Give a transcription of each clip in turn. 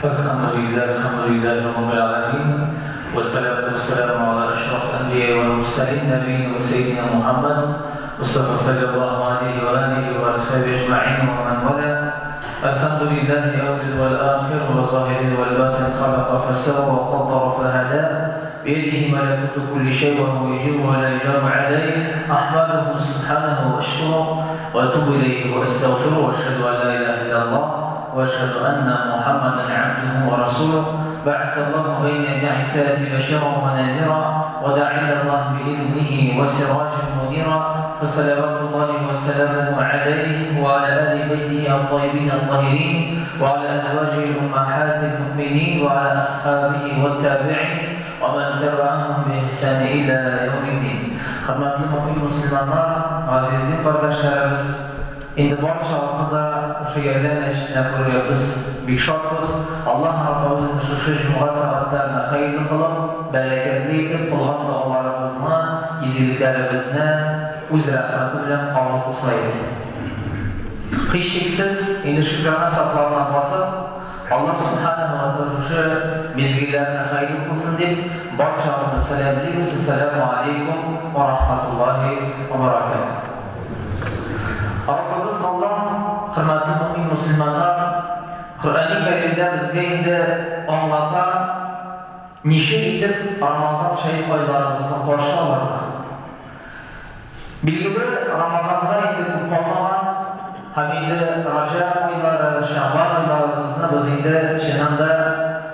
Әлхәмдүлилләһ, әлхәмдүлилләһи раббил галәмин, вәссәлату вәссәламу аля әшрафил әнбияи вәл мурсәлин, нәбиина вә сәййидина Мухәммәд Мостафа салләллаһу галәйһи вә алиһи вә асхабиһи әҗмәгыйн вә мән вәла. Әлхәмдүлилләһи әүвәл вәл ахир вә заһирил вәл батин, халака фәсәүә вә каддара фәһәдә, бийәдиһи мәләкүтү күлли шәй вә һүә юҗиру вә лә юҗару галәйһ, әхмәдүһү сүбхәнәһү вә әшкүрүһ, вә әтүбү иләйһи вә әстәгъфирүһ, вә әшһәдү ән лә иләһә илләллаһ, وأشهد أن محمدا عبده ورسوله بعث الله بين يدي الساعة بشيرا ونذيرا وداعيا إلى الله بإذنه وسراجا منيرا فصلوات الله وسلامه عليه وعلى آل بيته الطيبين الطاهرين وعلى أزواجه الأمهات المؤمنين وعلى أصحابه والتابعين ومن تبعهم بإحسان إلى يوم الدين. Хөрмәтле мөмин мөселманнар, газиз дин кардәшләребез, Инде барчагызны да шушы Ярдәм мәчетендә күрергә без бик шатбыз. Аллаһ Раббыбыз инде шушы җомга сәгатьләрне хәерле кылып, бәрәкәтле итеп, кылган догаларыбызны, изгелекләребезне Үз рәхмәте белән кабул кылса иде. Һичшиксез, инде шөкрана сафларына басып, Аллаһ Сүбхәнәһү вә Тәгалә шушы мизгелләрне хәерле кылсын дип, барчагызны сәламлибез, Әссәләмү аләйкүм вә рахмәтуллаһи вә бәрәкәтүһ. Раббыбыз Аллаһ, хөрмәтле мөэмин мөселманнар, Коръәни Кәримдә безгә инде аңлата, ничек итеп Рамазан шәриф айларыбызны каршы алырга. Билгеле, Рамазанга инде күп калмаган, һәм инде Раҗәб айлары, Шәгъбан айларыбызны без инде чыннан да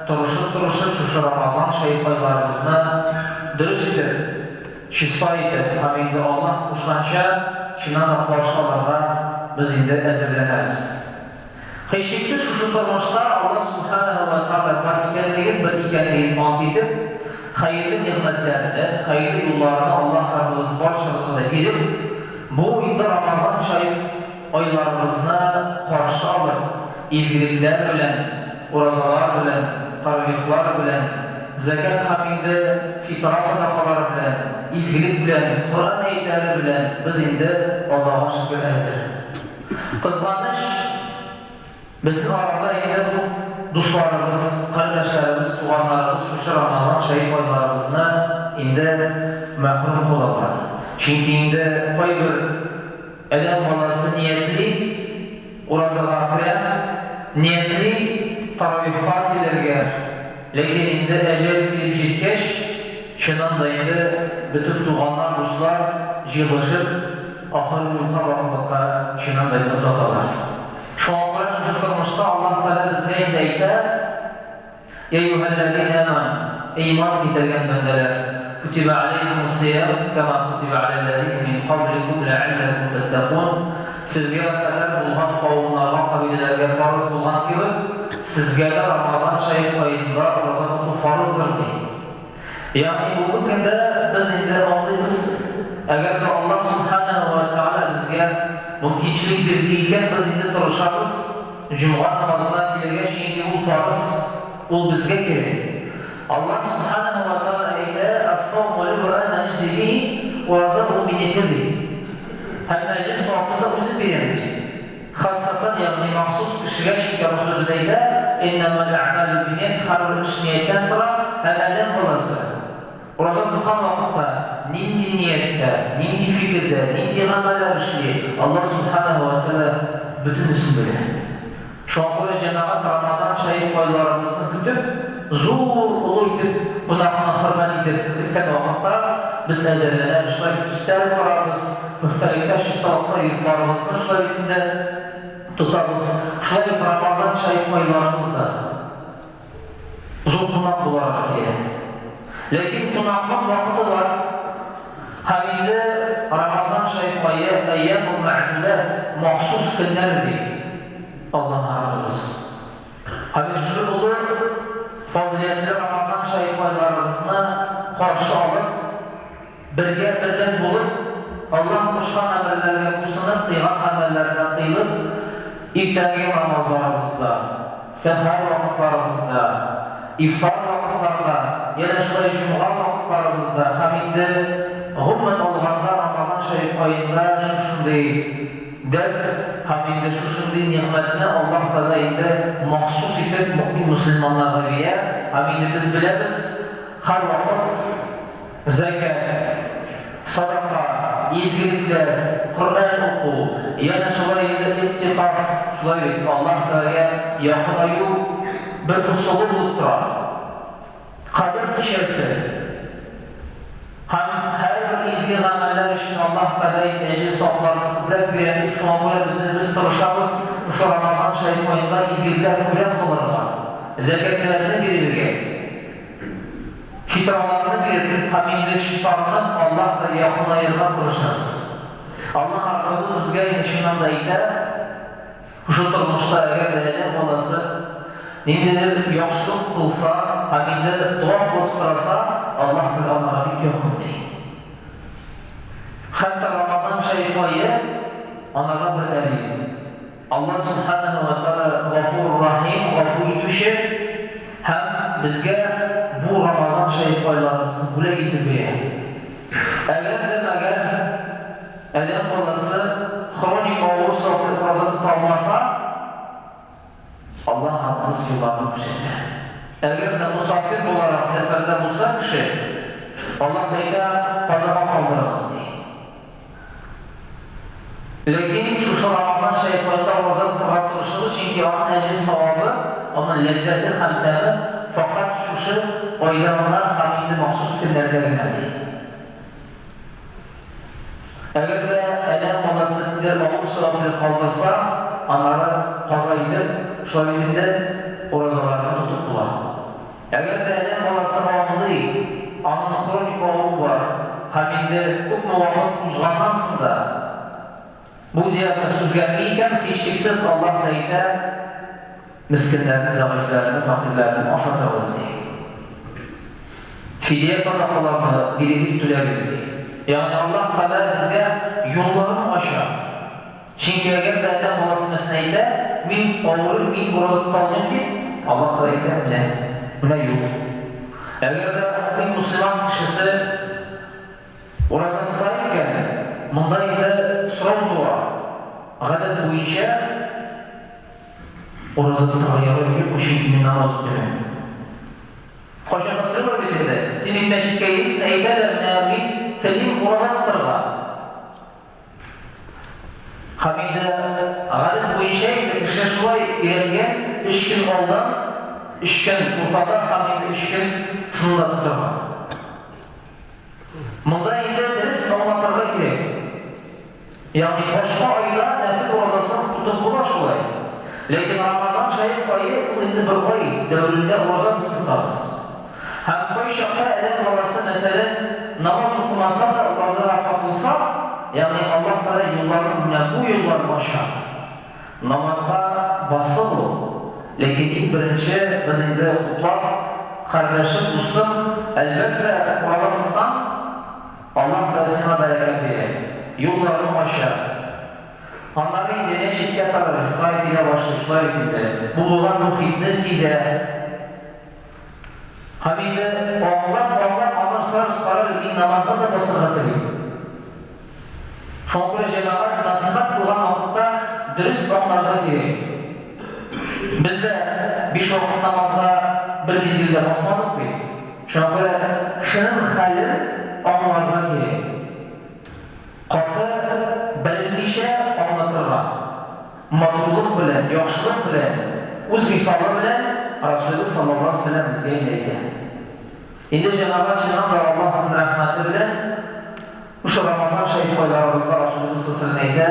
тырышып-тырышып шушы Рамазан шәриф айларыбызны дөрес итеп, Чиста итеп һәм инде Аллаһ кушканча чыннан да каршы алырга без инде әзерләнәбез. Һичшиксез шушы тормышта Аллаһ Сүбхәнәһү вә Тәгалә бар икәнлеген, бер икәнлеген ант итеп, хәерле нигъмәтләрне, хәерле юлларны Аллаһ Раббыбыз барчабызга да биреп, бу инде Рамазан шәриф айларыбызны каршы алып, изгелекләр белән, уразалар белән, таравихлар белән, зәкят һәм инде фитра садакалары белән, изгелек белән, Коръән аятьләре белән без инде, Аллага шөкер, әзер. Кызганыч, безнең арада инде күп дусларыбыз, кардәшләребез, туганнарыбыз шушы Рамазан шәриф айларыбызны инде мәхрүм калалар. Чөнки инде кайбер Адәм баласы ниятли уразага керә, ниятли таравихка килергә, ләкин инде әҗәл килеп җиткәч, чыннан да инде бөтен туганнар, дуслар җыелышып, ахыргы юлга бакыйлыкка чыннан да инде озаталар. Шуңа күрә шушы тормышта Аллаһ Тәгалә безгә инде әйтә, Йә әйюһәлләзинә амәнү, әй иман китергән бәндәләр, күтибә аләйкүмүс сиям, кәмә күтибә аләлләзинә мин кабликүм ләәлләкүм тәттәкун, сезгә кадәр булган кавымнарга, кабиләләргә фарыз булган кебек, сезгә дә Рамазан шәриф аенда ураза тоту фарыздыр, ди. Ягъни бүгенге көндә без инде аңлыйбыз, әгәр дә Аллаһ Сүбхәнәһү вә Тәгалә безгә мөмкинчелек бирде икән, без инде тырышабыз җомга намазына килергә, чөнки ул фарыз, ул безгә кирәк. Аллаһ Сүбхәнәһү вә Тәгалә әйтә, Әс-сауму ли вә әнә әҗзи бихи, ураза ул минеке, ди. Һәм әҗер-савапны да үзем бирәм, ди. Хассатан, ягъни махсус кешегә, чөнки Расулебез әйтә, Иннәмәл әгъмәлү бинният, һәрбер эш нияттән тора, һәм адәм баласы, ураза тоткан вакытта, нинди нияттә, нинди фикердә, нинди гамәлләр эшли, Аллаһ Сүбхәнәһү вә Тәгалә бөтенесен белә. Шуңа күрә җәмәгать Рамазан шәриф айларыбызны көтеп, зур, олы итеп кунакны хөрмәт итеп көткән вакытта, без әзерләнәбез, шулай бит өстәл корабыз, Пөхтәлектә, чисталыкта йортларыбызны шулай бит инде тотабыз. Шулай ук Рамазан шәриф айларыбыз да зур кунак буларак килә. Ләкин кунакның вакыты бар. Һәм инде Рамазан шәриф ае әйяму мәгъдүдәт, махсус көннәр ди Аллаһ Раббыбыз. Һәм инде шушы олы фазыйләтле Рамазан шәриф айларыбызны каршы алып, Бергә бердәм булып, Аллаһ кушкан әмерләргә буйсынып, тыйган гамәлләрдән тыелып, иртәнге намазларыбызда, сәхәр вакытларыбызда, ифтар вакытларда, янә шулай җомга вакытларыбызда һәм инде, гомумән алганда, Рамазан шәриф аенда шушындый. дәрт һәм инде шушындый нигъмәтне Аллаһ Тәгалә инде махсус итеп мөэмин мөселманнарга бирә һәм инде без беләбез, һәрвакыт зәкят, садака, изгелекләр, Коръән уку, янә шулай инде игътикаф, шулай бит, Аллаһ Тәгаләгә якынаю бер ысулы булып тора. Кадер кичәсе һәм һәрбер изге гамәлләр өчен Аллаһ Тәгалә инде әҗер-савапларны күбрәк бирә дип, шуңа күрә бөтенебез тырышабыз шушы Рамазан шәриф аенда изгелекләр күбрәк кылырга, зәкятләрне бирергә, фитраларны биреп һәм инде чистарынып Аллаһ Тәгаләгә якынаерга тырышабыз. Аллаһ Раббыбыз безгә инде чыннан да әйтә, Шушы тормышта әгәр дә адәм баласы ниндидер яхшылык кылса һәм инде дога кылып сораса, Аллаһ Тәгалә анарга бик якын, ди. Хәтта Рамазан шәриф ае анарга бер дәлил. Аллаһ Сүбхәнәһү вә Тәгалә Гафур Рахим, гафу итүче һәм безгә бу Рамазан шәриф айларыбызны бүләк итеп бирә. Әгәр дә мәгәр Адәм баласы хроник авыру сәбәпле ураза тота алмаса, Аллаһ Раббыбыз юлларны күрсәтә. Әгәр дә мосафир буларак сәфәрдә булса кеше, Аллаһ әйтә, казага калдырыгыз, ди. Ләкин шушы Рамазан шәриф аенда ураза тотарга тырышыгыз, чөнки аның әҗер-савабы, аның ләззәте һәм тәме фәкать шушы айда гына һәм инде махсус көннәрдә генә, ди. Әгәр дә адәм баласы ниндидер авыр сорау белән калдырса, аннары каза итеп, шулай бит инде, уразаларны тотып була. Әгәр дә адәм баласы аңлый, аның хроник авыруы бар һәм инде күпме вакыт узганнан соң да бу диагноз үзгәрми икән, һичшиксез Аллаһ та әйтә, Мескеннәрне, зәгыйфьләрне, фәкыйрьләрне ашатыгыз, ди. Фидия садакаларны бирегез, түләгез, ди. Ягъни Аллаһ Тәгалә безгә юлларын ача. Чөнки әгәр дә адәм баласы мәсәлән әйтә, мин авырыйм, мин ураза тота алмыйм дип, Аллаһ Тәгалә әйтә, менә, менә юл. Әгәр дә мөэмин мөселман кешесе ураза тота икән, монда инде сорау туа, гадәт буенча, Ураза тотарга ярыймы, юкмы, чөнки мин намаз укыймын. Кайчакта сорыйлар бит инде, син бит мәчеткә йөрисең, әйтә дә, менә мин телим ураза тотарга. Һәм инде гадәт буенча инде кеше шулай өйрәнгән, өч көн алдан, өч көн уртада һәм инде өч көн тында тотарга. Монда инде дөрес аңлатырга кирәк. Ягъни башка айда нәфел уразасын тотып була шулай. Ләкин Рамазан шәриф ае ул инде бер ай дәверендә ураза без тотабыз. Һәм кайчакта адәм баласы, мәсәлән, намаз укымаса да уразага тартылса, ягъни Аллаһ Тәгалә юлларын менә бу юлларны ача. Намазга басыл ул. Ләкин иң беренче без инде хуплап, кардәшем, дустым, әлбәттә, ураза тотсаң, Аллаһ Тәгалә сиңа бәрәкәт бирә, юлларны ача. Аннары инде мәчеткә таравихка килә башлый, шулай бит инде. Бу булган мохитне сизә. Һәм инде аңлап, аңлап, аннан сразу карар, мин намазга да басарга телим. Шуңа күрә җәмәгать насыйхәт кылган вакытта дөрес аңларга кирәк. Без дә биш вакыт намазга бер мизгелдә басмадык бит. Шуңа күрә кешенең хәлен аңларга кирәк. Каты бәрелмичә аңлатырга. Матурлык белән, яхшылык белән, үз мисалы белән Расулебез саллаллаһу галәйһи ва сәлләм безгә инде әйтә. Инде җәмәгать чыннан да Аллаһның рәхмәте белән шушы Рамазан шәриф айларыбызда Расулебез саллаллаһу галәйһи ва сәлләм әйтә,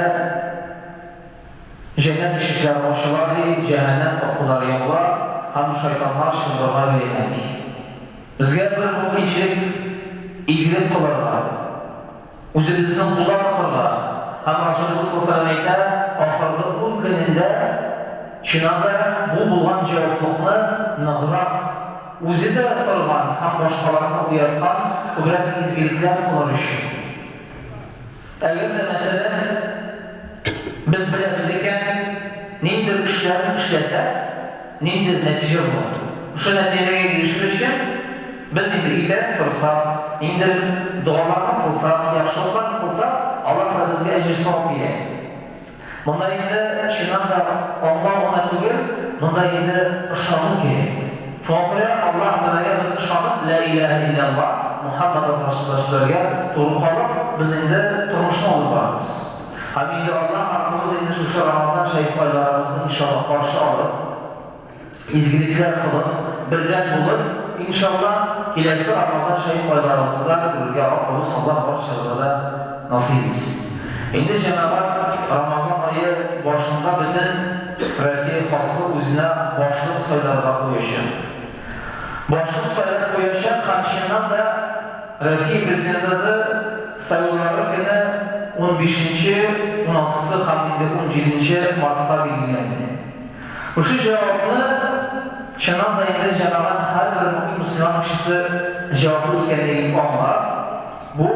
Җәннәт ишекләре ачыла, ди, җәһәннәм капкалары ябыла һәм шайтаннар чылбырга бәйләнә, ди. Безгә бер мөмкинчелек изгелек кылырга, үзебезне кулда тотырга һәм Расулебез саллаллаһу галәйһи ва сәлләм әйтә, ахыргы ун көнендә чыннан да бу булган җаваплыкны ныграк үзе дә торган һәм башкаларны уяткан күбрәк изгелекләр кылыр өчен. Әгәр дә, мәсәлән, без беләбез икән, ниндидер эшләрне эшләсәк, ниндидер нәтиҗә була. Шушы нәтиҗәгә ирешер өчен, без инде иртәрәк торсак, ниндидер догаларны кылсак, яхшылыкларны кылсак, Аллаһ Тәгалә безгә әҗер-савап бирә. Монда инде чыннан да аңлау гына түгел, монда инде ышану кирәк. Шуңа күрә Аллаһ Тәгаләгә без ышанып, Лә иләһә илляллаһ, Мухаммадур Расулуллаһ сүзләргә туры калып, без инде тормышны алып барабыз. Һәм инде Аллаһ Раббыбыз инде шушы Рамазан шәриф айларыбызны иншаллаһ каршы алып, изгелекләр кылып, бердәм булып, иншалла, киләсе Рамазан шәриф айларыбызда күрергә Раббыбыз Аллаһ барчабызга да насыйп итсен. Инде, җәмәгать, Рамазан ае башында бөтен Россия халкы үзенә башлык сайларга куячак. Башлык сайлап куячак һәм чыннан да Россия Президенты сайлаулары көне унбишенче, уналтысы һәм инде унҗиденче мартка билгеләнде. Шушы җавапны, чыннан да инде җәмәгать һәрбер мөэмин-мөселман кешесе җаваплы икәнлеген аңлап, бу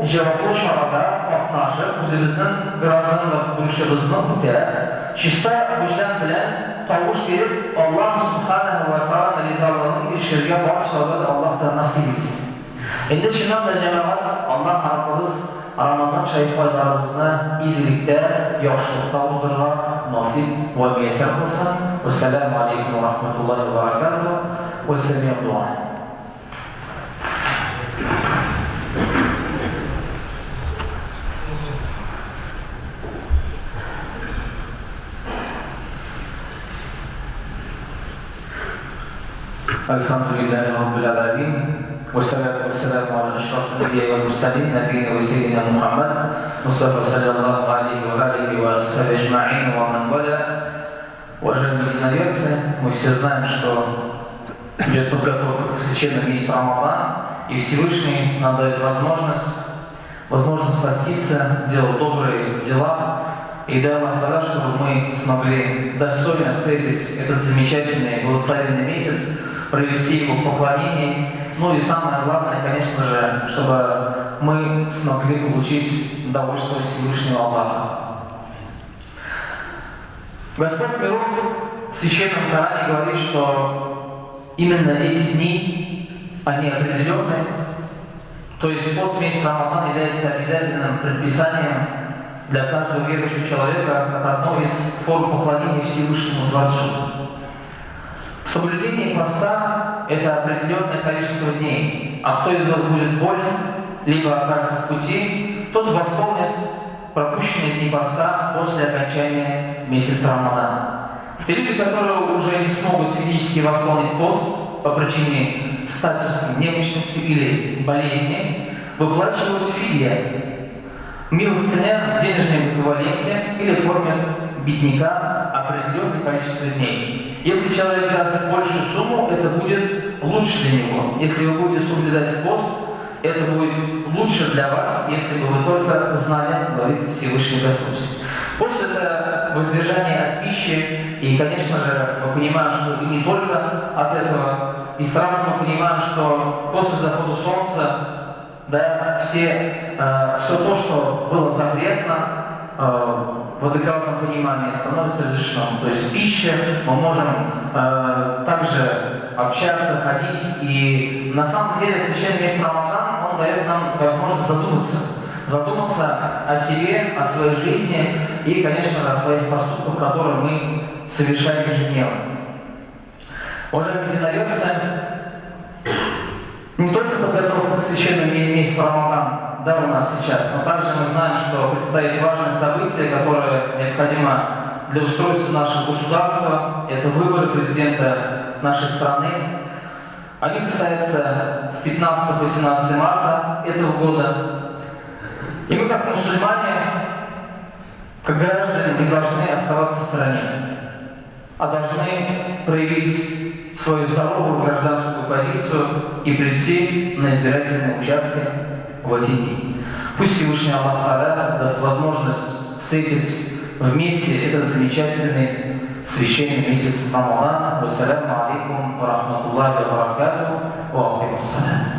җаваплы чарада катнашып, үзебезнең гражданлык бурычыбызны үтәп, чиста вөҗдан белән тавыш биреп, Аллаһ Сүбхәнәһү вә Тәгаләнең ризалыгын ирешергә барчабызга да Аллаһ Тәгалә насыйп итсен. Инде чыннан да, җәмәгать, Аллаһ Раббыбыз Рамазан шәриф айларыбызны изгелектә, яхшылыкта уздырырга насыйп вә мияссәр кылсын. Вәссәламү алейкум вә рахматуллаһи вә бәрәкәтүһ. Вәссәмигъ дуа. Әлхәмдүлилләһи раббил галәмин, вәссәлату вәссәламу аля әшрафил әнбияи вәл мурсәлин, нәбиина вә сәййидина Мухәммәд Мостафа салләллаһу галәйһи вә алихи вә асхабиһи әҗмәгыйн вә ман вәла. Уважаемые единоверцы, мы все знаем, что идет подготовка к священному месяцу Рамадан, и Всевышний нам дает возможность поститься, делать добрые дела, и дай Аллах Таала, чтобы мы смогли достойно встретить этот замечательный благословенный месяц, провести его в поклонении. Ну и самое главное, конечно же, чтобы мы смогли получить довольство Всевышнего Аллаха. Господь миров в Священном Коране говорит, что именно эти дни, они определенные, то есть пост месяца Рамадан является обязательным предписанием для каждого верующего человека как одно из форм поклонения Всевышнему Творцу. Соблюдение поста – это определенное количество дней, а кто из вас будет болен, либо окажется в пути, тот восполнит пропущенные дни поста после окончания месяца Рамадана. Те люди, которые уже не смогут физически восполнить пост по причине статусной немощности или болезни, выплачивают фидия, милостыня в денежном эквиваленте или кормят бедняка определенное количество дней. Если человек даст большую сумму, это будет лучше для него. Если вы будете соблюдать пост, это будет лучше для вас, если бы вы только знали, говорит Всевышний Господь. Пост – это воздержание от пищи, и, конечно же, мы понимаем, что и не только от этого, и сразу мы понимаем, что после захода солнца, да, все то, что было запретно, в адекватном понимании, становится разрешено. То есть пища, мы можем также общаться, ходить. И на самом деле священный месяц Рамадан, он дает нам возможность задуматься. Задуматься о себе, о своей жизни и, конечно же, о своих поступках, которые мы совершаем ежедневно. Уважаемые единоверцы, не только подготовка к священному месяцу Рамадан, да, у нас сейчас, но также мы знаем, что предстоит важное событие, которое необходимо для устройства нашего государства. Это выборы президента нашей страны. Они состоятся с 15 по 17 марта этого года. И мы, как мусульмане, как граждане, не должны оставаться в стороне, а должны проявить свою здоровую гражданскую позицию и прийти на избирательные участки в эти дни. Пусть Всевышний Аллах Тааля даст возможность встретить вместе этот замечательный священный месяц Рамадан. Вассаламу алейкум ва рахматуллахи ва баракатух. Ва алейкум ассалам.